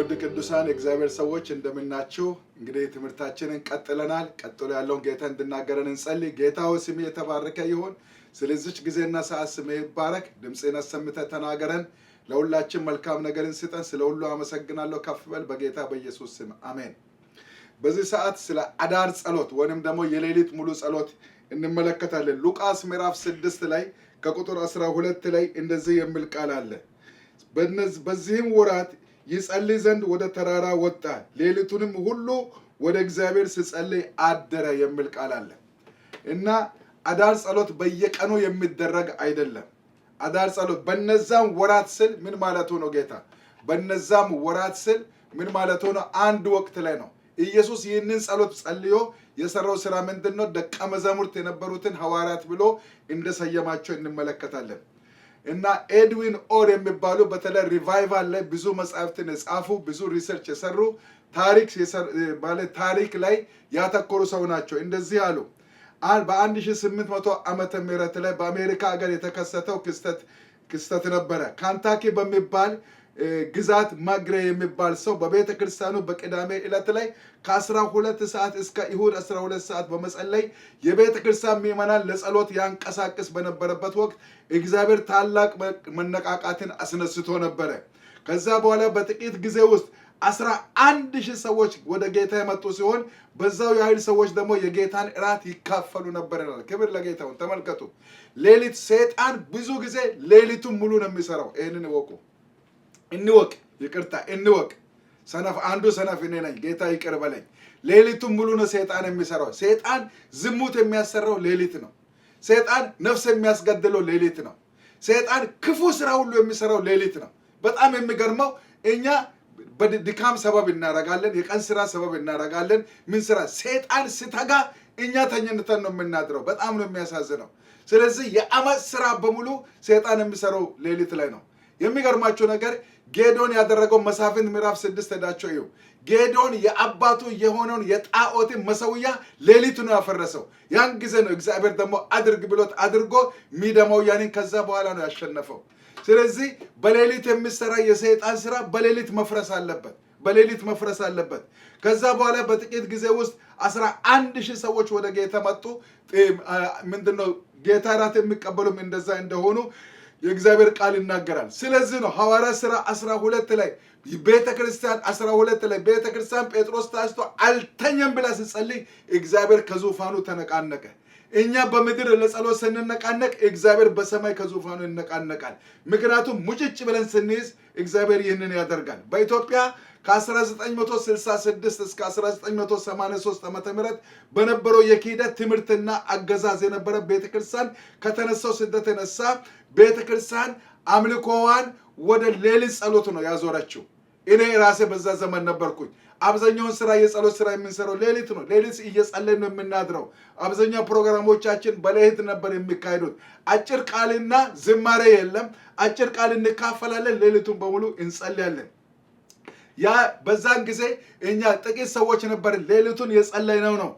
ውድ ቅዱሳን የእግዚአብሔር ሰዎች፣ እንደምናችሁ። እንግዲህ ትምህርታችንን ቀጥለናል። ቀጥሎ ያለውን ጌታ እንዲናገረን እንጸልይ። ጌታ ሆይ፣ ስምህ የተባረከ ይሁን። ስለዚች ጊዜና ሰዓት ስምህ ይባረክ። ድምፅህን አሰምተህ ተናገረን። ለሁላችን መልካም ነገርን ስጠን። ስለ ሁሉ አመሰግናለሁ። ከፍ በል በጌታ በኢየሱስ ስም፣ አሜን። በዚህ ሰዓት ስለ አዳር ጸሎት ወይንም ደግሞ የሌሊት ሙሉ ጸሎት እንመለከታለን። ሉቃስ ምዕራፍ 6 ላይ ከቁጥር 12 ላይ እንደዚህ የሚል ቃል አለ። በዚህም ወራት ይጸልይ ዘንድ ወደ ተራራ ወጣ፣ ሌሊቱንም ሁሉ ወደ እግዚአብሔር ሲጸልይ አደረ የሚል ቃል አለ። እና አዳር ጸሎት በየቀኑ የሚደረግ አይደለም። አዳር ጸሎት በነዛም ወራት ስል ምን ማለቱ ነው? ጌታ በነዛም ወራት ስል ምን ማለቱ ነው? አንድ ወቅት ላይ ነው። ኢየሱስ ይህንን ጸሎት ጸልዮ የሰራው ስራ ምንድን ነው? ደቀ መዛሙርት የነበሩትን ሐዋርያት ብሎ እንደሰየማቸው እንመለከታለን። እና ኤድዊን ኦር የሚባሉ በተለይ revival ላይ ብዙ መጽሐፍትን የጻፉ፣ ብዙ research የሰሩ፣ ታሪክ ማለት ታሪክ ላይ ያተኮሩ ሰው ናቸው። እንደዚህ አሉ። በ1800 ዓመተ ምህረት ላይ በአሜሪካ ሀገር የተከሰተው ክስተት ነበረ። ካንታኪ በሚባል ግዛት ማግሬ የሚባል ሰው በቤተ ክርስቲያኑ በቅዳሜ ዕለት ላይ ከ12 ሰዓት እስከ እሁድ 12 ሰዓት በመጸለይ የቤተ ክርስቲያን ምዕመናን ለጸሎት ያንቀሳቅስ በነበረበት ወቅት እግዚአብሔር ታላቅ መነቃቃትን አስነስቶ ነበረ። ከዛ በኋላ በጥቂት ጊዜ ውስጥ 11,000 ሰዎች ወደ ጌታ የመጡ ሲሆን በዛው ያህል ሰዎች ደግሞ የጌታን እራት ይካፈሉ ነበር ይላል። ክብር ለጌታ ይሁን። ተመልከቱ። ሌሊት ሰይጣን ብዙ ጊዜ ሌሊቱን ሙሉ ነው የሚሰራው። ይህንን እወቁ፣ እንወቅ፣ ይቅርታ እንወቅ። ሰነፍ፣ አንዱ ሰነፍ እኔ ነኝ። ጌታ ይቅር በለኝ። ሌሊቱን ሙሉ ነው ሰይጣን የሚሰራው። ሰይጣን ዝሙት የሚያሰራው ሌሊት ነው። ሰይጣን ነፍስ የሚያስገድለው ሌሊት ነው። ሰይጣን ክፉ ስራ ሁሉ የሚሰራው ሌሊት ነው። በጣም የሚገርመው እኛ በድካም ሰበብ እናደርጋለን። የቀን ስራ ሰበብ እናደርጋለን። ምን ስራ ሰይጣን ሲተጋ እኛ ተኝተን ነው የምናድረው። በጣም ነው የሚያሳዝነው። ስለዚህ የአመፅ ስራ በሙሉ ሰይጣን የሚሰራው ሌሊት ላይ ነው። የሚገርማችሁ ነገር ጌዶን ያደረገው መሳፍንት ምዕራፍ 6 ሄዳችሁ እዩ። ጌዶን የአባቱ የሆነውን የጣዖትን መሰዊያ ሌሊት ነው ያፈረሰው። ያን ጊዜ ነው እግዚአብሔር ደግሞ አድርግ ብሎት አድርጎ ሚዲያማውያንን ከዛ በኋላ ነው ያሸነፈው። ስለዚህ በሌሊት የሚሰራ የሰይጣን ስራ በሌሊት መፍረስ አለበት። በሌሊት መፍረስ አለበት። ከዛ በኋላ በጥቂት ጊዜ ውስጥ 11,000 ሰዎች ወደ ጌታ መጡ። ምንድነው ጌታ እራት የሚቀበሉም እንደዛ እንደሆኑ የእግዚአብሔር ቃል ይናገራል። ስለዚህ ነው ሐዋርያት ሥራ 12 ላይ ቤተ ክርስቲያን 12 ላይ ቤተ ክርስቲያን ጴጥሮስ ታጭቶ አልተኛም ብላ ስትጸልይ እግዚአብሔር ከዙፋኑ ተነቃነቀ። እኛ በምድር ለጸሎት ስንነቃነቅ እግዚአብሔር በሰማይ ከዙፋኑ ይነቃነቃል። ምክንያቱም ሙጭጭ ብለን ስንይዝ እግዚአብሔር ይህንን ያደርጋል። በኢትዮጵያ ከ1966 እስከ 1983 ዓ.ም. በነበረው የክህደት ትምህርትና አገዛዝ የነበረ ቤተክርስቲያን ከተነሳው ስደት የተነሳ ቤተክርስቲያን አምልኮዋን ወደ ሌሊት ጸሎት ነው ያዞረችው። እኔ ራሴ በዛ ዘመን ነበርኩኝ። አብዛኛውን ስራ የጸሎት ስራ የምንሰራው ሌሊት ነው። ሌሊት እየጸለይን ነው የምናድረው። አብዛኛው ፕሮግራሞቻችን በሌሊት ነበር የሚካሄዱት። አጭር ቃልና ዝማሬ የለም። አጭር ቃል እንካፈላለን፣ ሌሊቱን በሙሉ እንጸልያለን። ያ በዛን ጊዜ እኛ ጥቂት ሰዎች ነበርን። ሌሊቱን የጸለይነው ነው።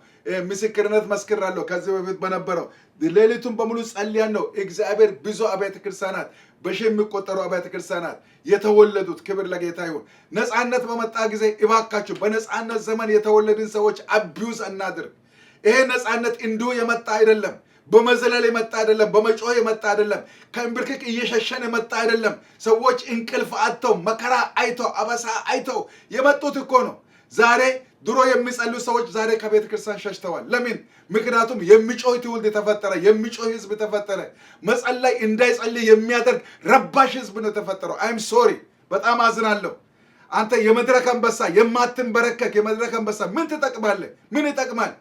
ምስክርነት መስክራለሁ። ከዚህ በፊት በነበረው ሌሊቱን በሙሉ ጸልያን ነው እግዚአብሔር ብዙ አብያተ ክርስቲያናት፣ በሺህ የሚቆጠሩ አብያተ ክርስቲያናት የተወለዱት። ክብር ለጌታ ይሁን። ነፃነት በመጣ ጊዜ እባካችሁ በነፃነት ዘመን የተወለድን ሰዎች abuse አናድርግ። ይሄ ነፃነት እንዲሁ የመጣ አይደለም። በመዝለል የመጣ አይደለም። በመጮህ የመጣ አይደለም። ከእንብርክክ እየሸሸን የመጣ አይደለም። ሰዎች እንቅልፍ አጥተው፣ መከራ አይተው፣ አበሳ አይተው የመጡት እኮ ነው። ዛሬ ድሮ የሚጸልዩ ሰዎች ዛሬ ከቤተ ክርስቲያን ሸሽተዋል። ለምን? ምክንያቱም የሚጮህ ትውልድ ተፈጠረ፣ የሚጮህ ህዝብ ተፈጠረ። መጸለይ እንዳይጸልይ የሚያደርግ ረባሽ ህዝብ ነው የተፈጠረው። I'm sorry፣ በጣም አዝናለሁ። አንተ የመድረክ አንበሳ፣ የማትንበረከክ የመድረክ አንበሳ ምን ትጠቅማለህ? ምን ይጠቅማል?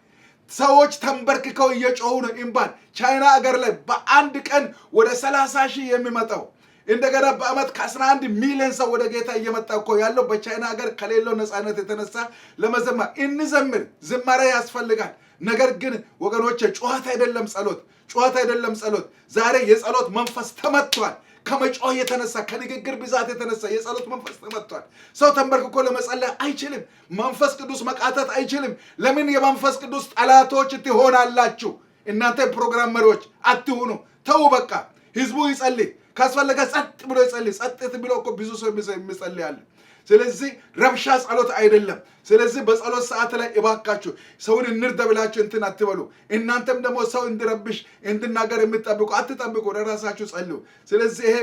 ሰዎች ተንበርክከው እየጮሁ ነው። እንባን ቻይና አገር ላይ በአንድ ቀን ወደ 30 ሺህ የሚመጣው፣ እንደገና በአመት ከ11 ሚሊዮን ሰው ወደ ጌታ እየመጣ እኮ ያለው በቻይና ሀገር ከሌለው ነፃነት የተነሳ ለመዘመር እንዘምር። ዝማሬ ያስፈልጋል። ነገር ግን ወገኖቼ ጩኸት አይደለም ጸሎት፣ ጩኸት አይደለም ጸሎት። ዛሬ የጸሎት መንፈስ ተመቷል። ከመጮህ የተነሳ፣ ከንግግር ብዛት የተነሳ የጸሎት መንፈስ ተመቷል። ሰው ተንበርክኮ ለመጸለይ አይችልም። መንፈስ ቅዱስ መቃተት አይችልም። ለምን የመንፈስ ቅዱስ ጠላቶች ትሆናላችሁ? እናንተ ፕሮግራም መሪዎች አትሁኑ። ተዉ በቃ። ህዝቡ ይጸልይ። ካስፈለገ ጸጥ ብሎ ይጸልይ። ጸጥ ብሎ እኮ ብዙ ሰው የሚጸልይ አለ። ስለዚህ ረብሻ ጸሎት አይደለም። ስለዚህ በጸሎት ሰዓት ላይ እባካችሁ ሰውን እንርዳ ብላችሁ እንትን አትበሉ። እናንተም ደግሞ ሰው እንዲረብሽ እንዲናገር የምትጠብቁ አትጠብቁ፣ ለራሳችሁ ጸልዩ። ስለዚህ ይሄ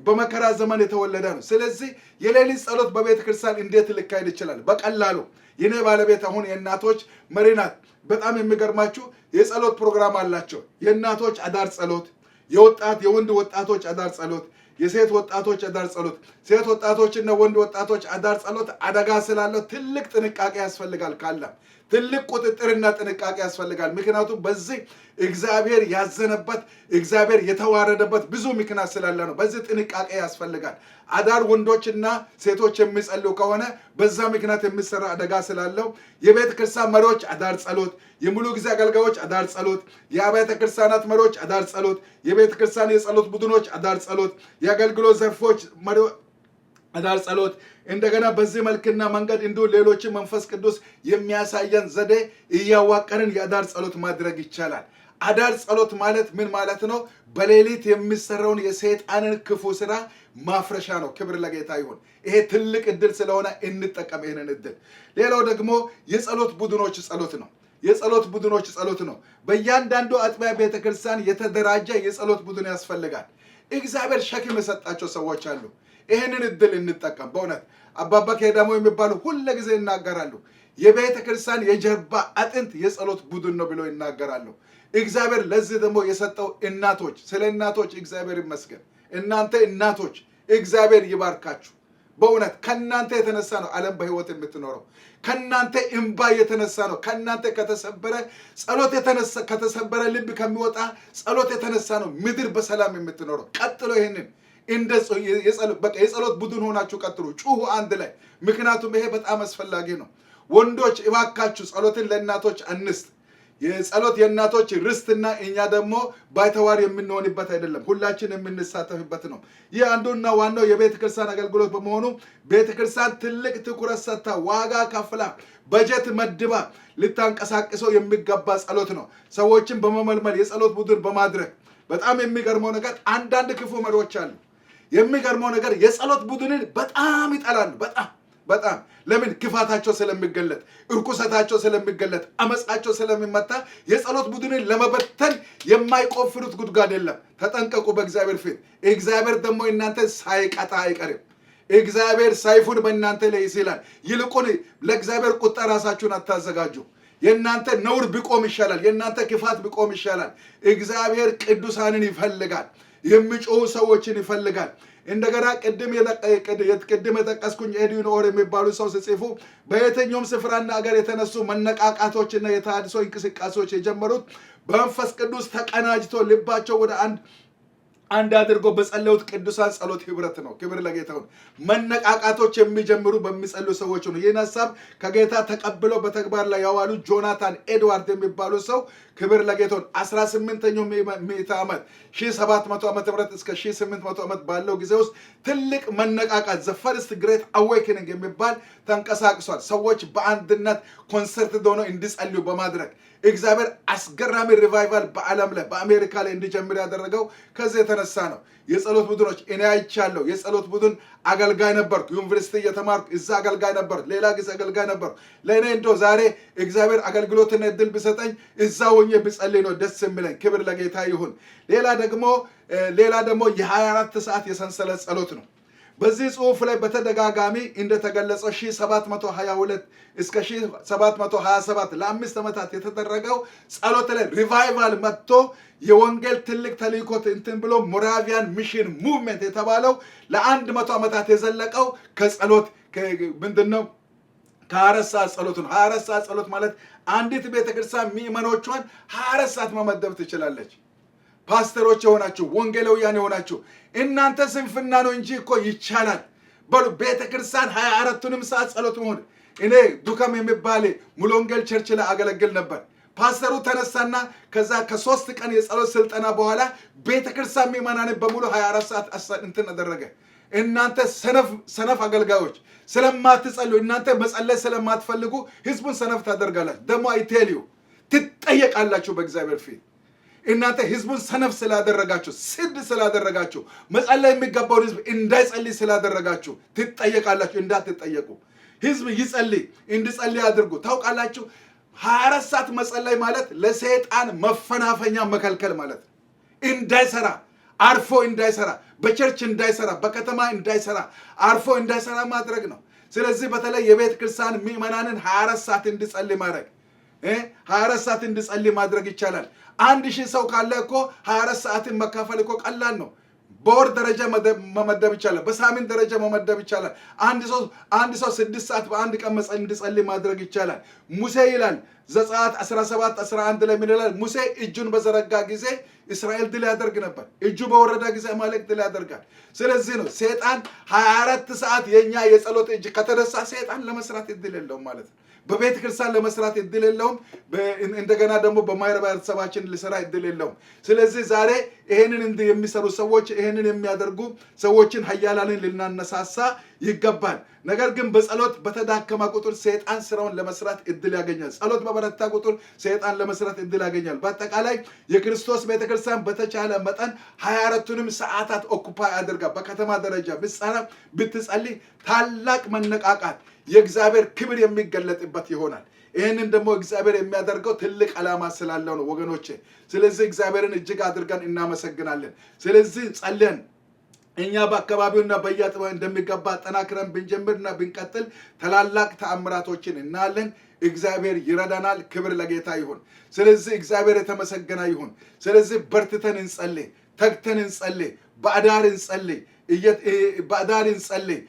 በመከራ ዘመን የተወለደ ነው። ስለዚህ የሌሊት ጸሎት በቤተ ክርስቲያን እንዴት ሊካሄድ ይችላል? በቀላሉ የኔ ባለቤት አሁን የእናቶች መሪ ናት። በጣም የሚገርማችሁ የጸሎት ፕሮግራም አላቸው። የእናቶች አዳር ጸሎት፣ የወጣት የወንድ ወጣቶች አዳር ጸሎት፣ የሴት ወጣቶች አዳር ጸሎት። ሴት ወጣቶችና ወንድ ወጣቶች አዳር ጸሎት አደጋ ስላለው ትልቅ ጥንቃቄ ያስፈልጋል። ካለ ትልቅ ቁጥጥርና ጥንቃቄ ያስፈልጋል። ምክንያቱም በዚህ እግዚአብሔር ያዘነበት፣ እግዚአብሔር የተዋረደበት ብዙ ምክንያት ስላለ ነው። በዚህ ጥንቃቄ ያስፈልጋል። አዳር ወንዶችና ሴቶች የሚጸልዩ ከሆነ በዛ ምክንያት የሚሰራ አደጋ ስላለው የቤተ ክርስቲያን መሪዎች አዳር ጸሎት፣ የሙሉ ጊዜ አገልጋዮች አዳር ጸሎት፣ የአብያተ ክርስቲያናት መሪዎች አዳር ጸሎት፣ የቤተ ክርስቲያን የጸሎት ቡድኖች አዳር ጸሎት፣ የአገልግሎት ዘርፎች መሪዎች አዳር ጸሎት፣ እንደገና በዚህ መልክና መንገድ እንዲሁ ሌሎችን መንፈስ ቅዱስ የሚያሳየን ዘዴ እያዋቀርን የአዳር ጸሎት ማድረግ ይቻላል። አዳር ጸሎት ማለት ምን ማለት ነው? በሌሊት የሚሰራውን የሰይጣንን ክፉ ስራ ማፍረሻ ነው። ክብር ለጌታ ይሁን። ይሄ ትልቅ እድል ስለሆነ እንጠቀም ይህንን እድል። ሌላው ደግሞ የጸሎት ቡድኖች ጸሎት ነው። የጸሎት ቡድኖች ጸሎት ነው። በእያንዳንዱ አጥቢያ ቤተክርስቲያን የተደራጀ የጸሎት ቡድን ያስፈልጋል። እግዚአብሔር ሸክም የሰጣቸው ሰዎች አሉ። ይህንን እድል እንጠቀም። በእውነት አባባ ኬዳሞ የሚባሉ ሁለ ጊዜ ይናገራሉ። የቤተ ክርስቲያን የጀርባ አጥንት የጸሎት ቡድን ነው ብለው ይናገራሉ። እግዚአብሔር ለዚህ ደግሞ የሰጠው እናቶች፣ ስለ እናቶች እግዚአብሔር ይመስገን። እናንተ እናቶች እግዚአብሔር ይባርካችሁ። በእውነት ከእናንተ የተነሳ ነው ዓለም በሕይወት የምትኖረው። ከእናንተ እምባ የተነሳ ነው። ከእናንተ ከተሰበረ ጸሎት የተነሳ፣ ከተሰበረ ልብ ከሚወጣ ጸሎት የተነሳ ነው ምድር በሰላም የምትኖረው። ቀጥሎ ይህንን እንደ የጸሎት ቡድን ሆናችሁ ቀጥሉ፣ ጩሁ አንድ ላይ። ምክንያቱም ይሄ በጣም አስፈላጊ ነው። ወንዶች እባካችሁ ጸሎትን ለእናቶች አንስጥ። የጸሎት የእናቶች ርስትና እኛ ደግሞ ባይተዋር የምንሆንበት አይደለም፣ ሁላችን የምንሳተፍበት ነው። ይህ አንዱና ዋናው የቤተ ክርስቲያን አገልግሎት በመሆኑ ቤተ ክርስቲያን ትልቅ ትኩረት ሰጥታ፣ ዋጋ ከፍላ፣ በጀት መድባ ልታንቀሳቅሰው የሚገባ ጸሎት ነው። ሰዎችን በመመልመል የጸሎት ቡድን በማድረግ። በጣም የሚገርመው ነገር አንዳንድ ክፉ መሪዎች አሉ። የሚገርመው ነገር የጸሎት ቡድንን በጣም ይጠላሉ። በጣም በጣም። ለምን? ክፋታቸው ስለሚገለጥ፣ እርኩሰታቸው ስለሚገለጥ፣ አመፃቸው ስለሚመታ የጸሎት ቡድንን ለመበተን የማይቆፍሩት ጉድጓድ የለም። ተጠንቀቁ በእግዚአብሔር ፊት። እግዚአብሔር ደግሞ እናንተን ሳይቀጣ አይቀርም። እግዚአብሔር ሰይፉን በእናንተ ላይ ይስላል። ይልቁን ለእግዚአብሔር ቁጣ ራሳችሁን አታዘጋጁ። የእናንተ ነውር ቢቆም ይሻላል። የእናንተ ክፋት ቢቆም ይሻላል። እግዚአብሔር ቅዱሳንን ይፈልጋል። የሚጮሁ ሰዎችን ይፈልጋል። እንደገና ቅድም የጠቀስኩኝ ኤድዊን ኦር የሚባሉ ሰው ሲጽፉ በየትኛውም ስፍራና ሀገር የተነሱ መነቃቃቶችና የተሃድሶ እንቅስቃሴዎች የጀመሩት በመንፈስ ቅዱስ ተቀናጅቶ ልባቸው ወደ አንድ አንድ አድርጎ በጸለዩት ቅዱሳን ጸሎት ህብረት ነው። ክብር ለጌታ ይሁን። መነቃቃቶች የሚጀምሩ በሚጸልዩ ሰዎች ነው። ይህን ሀሳብ ከጌታ ተቀብለው በተግባር ላይ ያዋሉ ጆናታን ኤድዋርድ የሚባሉ ሰው፣ ክብር ለጌታ ይሁን፣ 18ኛው ምዕተ ዓመት 1700 ዓመተ ምህረት እስከ 1800 ዓመት ባለው ጊዜ ውስጥ ትልቅ መነቃቃት the first great awakening የሚባል ተንቀሳቅሷል። ሰዎች በአንድነት ኮንሰርት ሆነው እንዲጸልዩ በማድረግ እግዚአብሔር አስገራሚ revival በዓለም ላይ፣ በአሜሪካ ላይ እንዲጀምር ያደረገው ከዚህ የተነሳ ነው። የጸሎት ቡድኖች እኔ አይቻለሁ። የጸሎት ቡድን አገልጋይ ነበርኩ። ዩኒቨርሲቲ እየተማርኩ እዛ አገልጋይ ነበርኩ። ሌላ ጊዜ አገልጋይ ነበርኩ። ለእኔ እንደው ዛሬ እግዚአብሔር አገልግሎትና እድል ቢሰጠኝ እዛ ሆኜ ብጸልይ ነው ደስ የሚለኝ። ክብር ለጌታ ይሁን። ሌላ ደግሞ የ24 ሰዓት የሰንሰለት ጸሎት ነው። በዚህ ጽሑፍ ላይ በተደጋጋሚ እንደተገለጸው 1722 እስከ 1727 ለ5 ዓመታት የተደረገው ጸሎት ላይ revival መጥቶ የወንጌል ትልቅ ተልእኮ እንትን ብሎ Moravian Mission Movement የተባለው ለ100 ዓመታት የዘለቀው ከጸሎት ምንድን ነው? ከ24 ሰዓት ጸሎት ነው። 24 ሰዓት ጸሎት ማለት አንዲት ቤተክርስቲያን ምዕመኖቿን 24 ሰዓት መመደብ ትችላለች። ፓስተሮች የሆናችሁ፣ ወንጌላውያን የሆናችሁ፣ እናንተ ስንፍና ነው እንጂ እኮ ይቻላል። በሉ ቤተ ክርስቲያን 24ቱንም ሰዓት ጸሎት መሆን። እኔ ዱከም የሚባል ሙሉ ወንጌል church ላይ አገለግል ነበር። ፓስተሩ ተነሳና ከዛ ከ3 ቀን የጸሎት ስልጠና በኋላ ቤተ ክርስቲያን ምዕመናንን በሙሉ 24 ሰዓት እንትን አደረገ። እናንተ ሰነፍ ሰነፍ አገልጋዮች ስለማትጸልዩ፣ እናንተ መጸለይ ስለማትፈልጉ ህዝቡን ሰነፍ ታደርጋላችሁ። ደግሞ I tell you ትጠየቃላችሁ በእግዚአብሔር ፊት። እናንተ ህዝቡን ሰነፍ ስላደረጋችሁ፣ ስድ ስላደረጋችሁ፣ መጸለይ የሚገባውን ህዝብ እንዳይጸልይ ስላደረጋችሁ ትጠየቃላችሁ። እንዳትጠየቁ ህዝብ ይጸልይ፣ እንዲጸልይ አድርጉ። ታውቃላችሁ፣ 24 ሰዓት መጸለይ ማለት ለሰይጣን መፈናፈኛ መከልከል ማለት ነው። እንዳይሰራ፣ አርፎ እንዳይሰራ፣ በ church እንዳይሰራ፣ በከተማ እንዳይሰራ፣ አርፎ እንዳይሰራ ማድረግ ነው። ስለዚህ በተለይ የቤተ ክርስቲያን ምዕመናንን 24 ሰዓት እንዲጸልይ ማድረግ፣ 24 ሰዓት እንዲጸልይ ማድረግ ይቻላል። 1,000 ሰው ካለ እኮ 24 ሰዓትን መካፈል እኮ ቀላል ነው። በወር ደረጃ መመደብ ይቻላል። በሳምንት ደረጃ መመደብ ይቻላል። አንድ ሰው 6 ሰዓት በአንድ ቀን እንዲጸልይ ማድረግ ይቻላል። ሙሴ ይላል፣ ዘጸአት 17 11 ላይ ምን ይላል? ሙሴ እጁን በዘረጋ ጊዜ እስራኤል ድል ያደርግ ነበር። እጁ በወረደ ጊዜ አማሌቅ ድል ያደርጋል። ስለዚህ ነው፣ ሰይጣን 24 ሰዓት የኛ የጸሎት እጅ ከተነሳ ሰይጣን ለመስራት እድል የለውም ማለት ነው። በቤተ ክርስቲያን ለመስራት እድል የለውም። እንደገና ደግሞ በማህበረሰባችን ሊሰራ እድል የለውም። ስለዚህ ዛሬ ይሄንን የሚሰሩ ሰዎች፣ ይሄንን የሚያደርጉ ሰዎችን፣ ኃያላንን ልናነሳሳ ይገባል። ነገር ግን በጸሎት በተዳከመ ቁጥር ሰይጣን ስራውን ለመስራት እድል ያገኛል። ጸሎት በበረታ ቁጥር ሰይጣን ለመስራት እድል ያገኛል። በአጠቃላይ የክርስቶስ ቤተክርስቲያን በተቻለ መጠን 24ቱንም ሰዓታት occupy አድርጋ በከተማ ደረጃ ብትሰራ፣ ብትጸልይ ታላቅ መነቃቃት፣ የእግዚአብሔር ክብር የሚገለጥበት ይሆናል። ይህንን ደግሞ እግዚአብሔር የሚያደርገው ትልቅ ዓላማ ስላለው ነው ወገኖቼ። ስለዚህ እግዚአብሔርን እጅግ አድርገን እናመሰግናለን። ስለዚህ ጸልየን እኛ በአካባቢውና በየአጥቢያው እንደሚገባ አጠናክረን ብንጀምርና ብንቀጥል ታላላቅ ተአምራቶችን እናያለን። እግዚአብሔር ይረዳናል። ክብር ለጌታ ይሁን። ስለዚህ እግዚአብሔር የተመሰገነ ይሁን። ስለዚህ በርትተን እንጸልይ፣ ተግተን እንጸልይ፣ በአዳር እንጸልይ፣ በአዳር እንጸልይ፣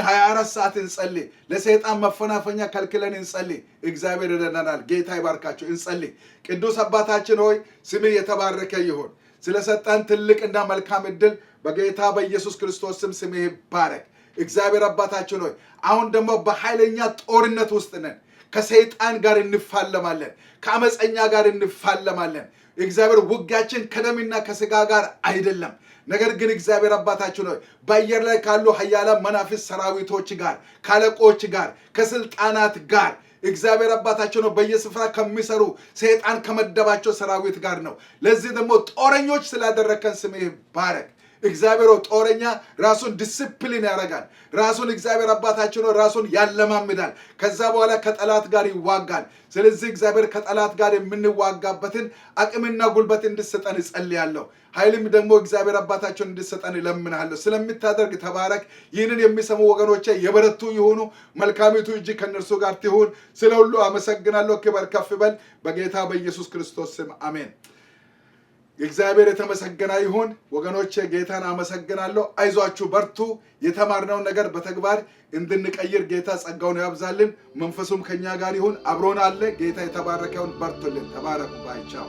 24 ሰዓት እንጸልይ። ለሰይጣን መፈናፈኛ ከልክለን እንጸልይ። እግዚአብሔር ይረዳናል። ጌታ ይባርካችሁ። እንጸልይ። ቅዱስ አባታችን ሆይ፣ ስምህ የተባረከ ይሁን። ስለሰጠኸን ትልቅና መልካም እድል በጌታ በኢየሱስ ክርስቶስ ስም ስምህ ይባረክ። እግዚአብሔር አባታችን ሆይ፣ አሁን ደግሞ በኃይለኛ ጦርነት ውስጥ ነን። ከሰይጣን ጋር እንፋለማለን። ከአመፀኛ ጋር እንፋለማለን። እግዚአብሔር፣ ውጊያችን ከደምና ከስጋ ጋር አይደለም። ነገር ግን እግዚአብሔር አባታችን ሆይ፣ በአየር ላይ ካሉ ኃያላን መናፍስት ሰራዊቶች ጋር፣ ከአለቆች ጋር፣ ከስልጣናት ጋር፣ እግዚአብሔር አባታችን ሆይ፣ በየስፍራ ከሚሰሩ ሰይጣን ከመደባቸው ሰራዊት ጋር ነው። ለዚህ ደግሞ ጦረኞች ስላደረግከን ስምህ ይባረክ። እግዚአብሔር ሆይ፣ ጦረኛ ራሱን ዲስፕሊን ያደርጋል። ራሱን፣ እግዚአብሔር አባታችን ሆይ፣ ራሱን ያለማምዳል። ከዛ በኋላ ከጠላት ጋር ይዋጋል። ስለዚህ እግዚአብሔር፣ ከጠላት ጋር የምንዋጋበትን አቅምና ጉልበት እንድትሰጠን እጸልያለሁ። ኃይልም ደግሞ እግዚአብሔር አባታችን እንድትሰጠን እለምንሃለሁ። ስለምታደርግ ተባረክ። ይህንን የሚሰሙ ወገኖቼ የበረቱ ይሁኑ። መልካሚቱ እጅህ ከእነርሱ ጋር ትሁን። ስለ ሁሉ አመሰግናለሁ። ክበር፣ ከፍ በል። በጌታ በኢየሱስ ክርስቶስ ስም አሜን። እግዚአብሔር የተመሰገነ ይሁን። ወገኖቼ፣ ጌታን አመሰግናለሁ። አይዟችሁ፣ በርቱ። የተማርነውን ነገር በተግባር እንድንቀይር ጌታ ጸጋውን ያብዛልን። መንፈሱም ከኛ ጋር ይሁን፣ አብሮን አለ። ጌታ የተባረከ ይሁን። በርቱልን። ተባረኩ። Bye፣ ቻው።